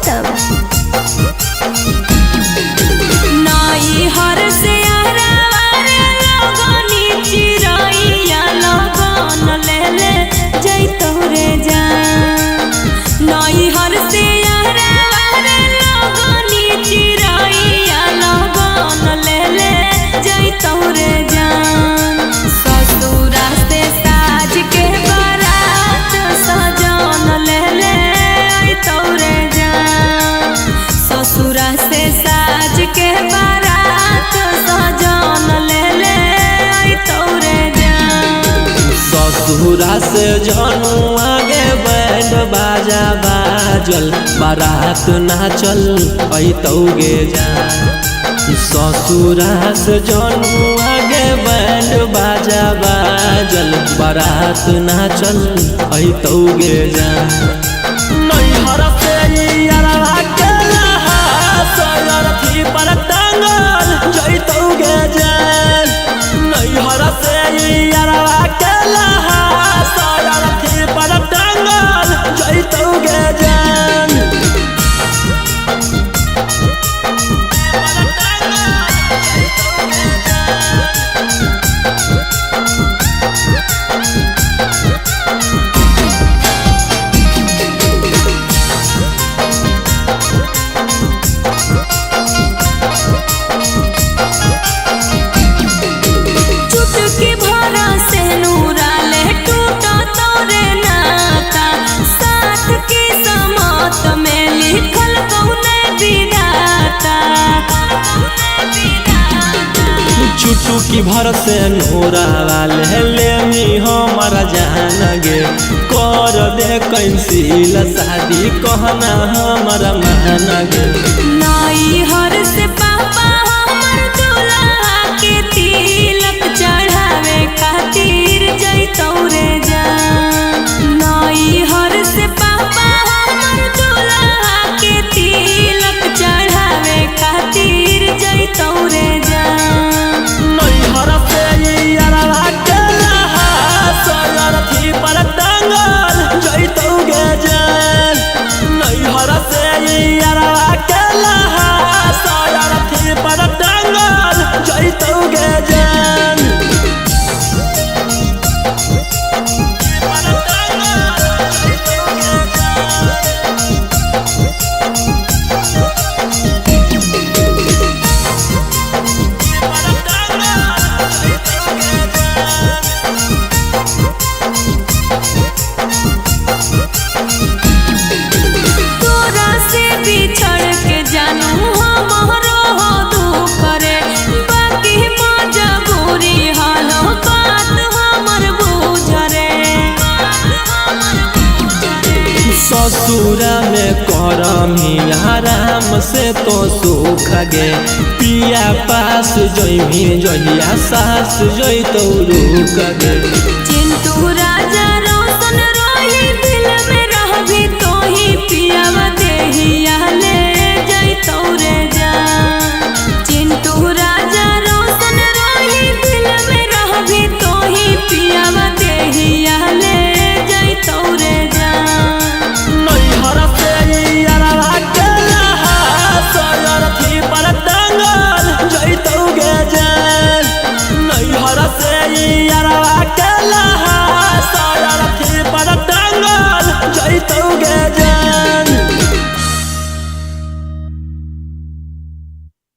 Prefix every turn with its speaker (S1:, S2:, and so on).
S1: खत्म।
S2: नाई हर से लगनी चिरैया लगन ले ले जैतौ रे जान। नाई हर से लगनी चिरैया लगन ले ले जैतौ रे जान। ससुरा से साज के बारात सजन ले ले अइतौ रे जान। ससुरा से साज के बारात सजन ले ले अइतौ रे जान।
S3: ससुरा से जानू आगे बैंड बाजा बाजल बारात नाचल ऐतौ गे जान। ससुरा से जानू आगे बैंड बाजा बाजल बारात नाचल ऐतौ गे जान। नैहर से अरवा के लहास अरथी पर टांगल जैतौ गे जान। नैहर से अरवा के लहास अरथी पर टांगल जैतौ गे जान।
S2: चुटकी भरा से नूरा ले टूटा तोरे नाता। साथ की समात में लिखल कौने विधाता।
S3: चुटुकी भर से नोरा वाले लेमी हमर जान गे। कर दे कैंसिल शादी कहना हमर मान गे।
S2: नाई हर से पापा हमर दुल्हा के तिलक चढ़ावे खातिर जैतौ रे जान। नाई हर से पापा हमर दुल्हा के तिलक चढ़ावे खातिर जैतौ रे जान।
S3: नैहर से अरवा के लहास अरथी पर टांगल जैतौ गे जान। नैहर से अरवा के लहास अरथी पर टांगल जैतौ गे जान।
S2: तोरा से बिछड़ के जानू हमरो हो दुख रे। बाकी मजबूरी हालो बात हमर बुझ रे।
S3: ससुरा में करमी आराम से तो सुख गे। पिया पास जइमी जहिया सास जइतौ रुक गे।
S2: चिंटू राजा रोशन रोही दिल में रहबी तोही पियावा देहिया ले जैतौ रे जान। चिंटू राजा रोशन रोही दिल में रहबी तोही पियावा देहिया ले जैतौ रे जान।
S3: नैहर से अरवा के लहास अरथी पर टांगल जैतौ गे जान। नैहर से